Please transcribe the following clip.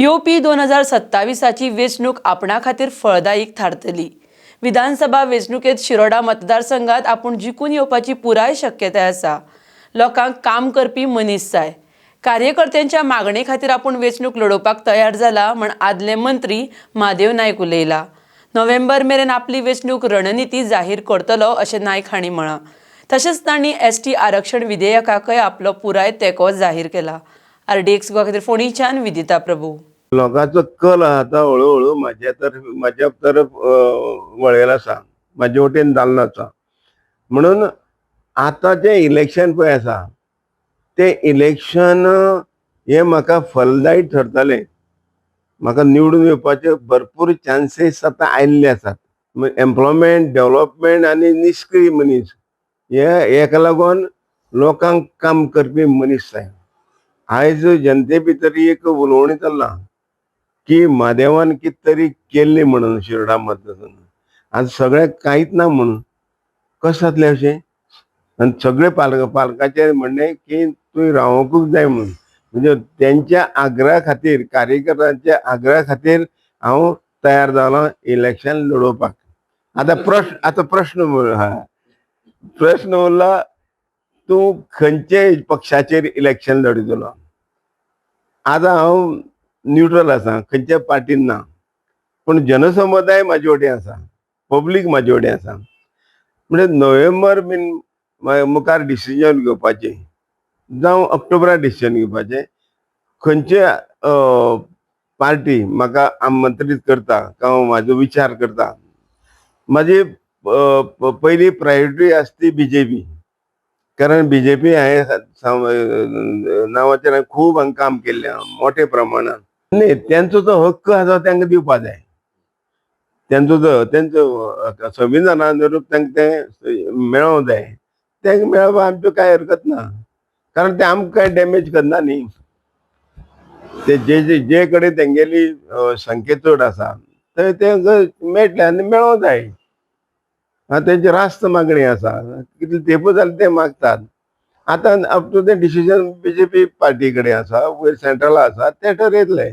येवपी 2027ची वेंचणूक आपणा खातीर फळदायीक थारतली. विधानसभा वेंचणुकेत शिरोडा मतदारसंघात आपूण जिखून येवपाची पुराय शक्यताय आसा. लोकांक काम करपी मनीस जाय. कार्यकर्त्यांच्या मागणे खातीर आपूण वेंचणूक लडोवपाक तयार जाला म्हण आदले मंत्री महादेव नायक उलयला. नोव्हेंबर मेरेन आपली वेंचणूक रणनिती जाहीर करतलो अशें नायक हांणी म्हळां. तशेंच तांणी एसटी आरक्षण विधेयकाकय आपलो पुराय तेंको जाहीर केला. आरडीएक्स गोवा खातीर फोंडेंच्यान विदिता प्रभू. लोकांचो कल आतां हळू हळू म्हाज्या तरफ वळेलो आसा, म्हाजे वटेन जाल्लो आसा. म्हणून आतां जें इलेक्शन पळय आसा तें इलेक्शन हें म्हाका फलदायी ठरतलें. म्हाका निवडून येवपाचे भरपूर चान्सीस आतां आयिल्ले आसात. एम्प्लॉयमेंट, डेवलपमेंट आनी निश्क्रीय मनीस हे हेका लागून लोकांक काम करपी मनीस जाय. आयज जनते भितर एक उलोवणें चल्लां की म्हादेवान कितें तरी केल्लें म्हणून शिरोडा मतदारसंघात आनी सगळें कांयच ना म्हणून. कशें जातलें अशें? आनी सगळे पालकाचें म्हणणें की तुवें रावोंकूच जाय म्हणून. म्हणजे तेंच्या आग्रहा खातीर, कार्यकर्त्यांच्या आग्रहा खातीर हांव तयार जालो इलेक्शन लडोवपाक. आतां प्रश्न आहा, प्रश्न उरला, तूं खंयचे पक्षाचेर इलेक्शन लडयतलो? आतां हांव न्युट्रल आसा, खंयच्या पार्टीन ना, पूण जनसमुदाय म्हाजे वटेन आसा, पब्लीक म्हाजे वटेन आसा. म्हणजे नोव्हेंबर बीन मुखार डिसिजन घेवपाचें जावं ऑक्टोबराक डिसिजन घेवपाचें, खंयचे पार्टी म्हाका आमंत्रीत करता जावं म्हाजो विचार करता. म्हाजी पयली प्रायोरिटी आसा ती बीजेपी, कारण बीजेपी हांवें नांवाचेर हांवें खूब हांगा काम केल्लें आहा मोठे प्रमाणान. न्ही, तेंचो जो हक्क आसा तांकां दिवपा जाय. तेंचो जो तेंचो संविधानानुरूप तांकां तें मेळोंक जाय. तांकां मेळपाक आमचें कांय हरकत ना, कारण ते आमकां कांय डॅमेज करना न्ही. ते जे जे जे कडेन तेंगेली संख्या चड आसा थंय तेंकां मेळटलें आनी मेळोंक जाय. आं, तेंची रास्त मागणी आसा. कितले तेंपूच जाले ते मागतात. आतां अप टू तें डिसिजन बीजेपी पार्टी कडेन आसा, वयर सेंट्रला आसा, ते ठरयतले.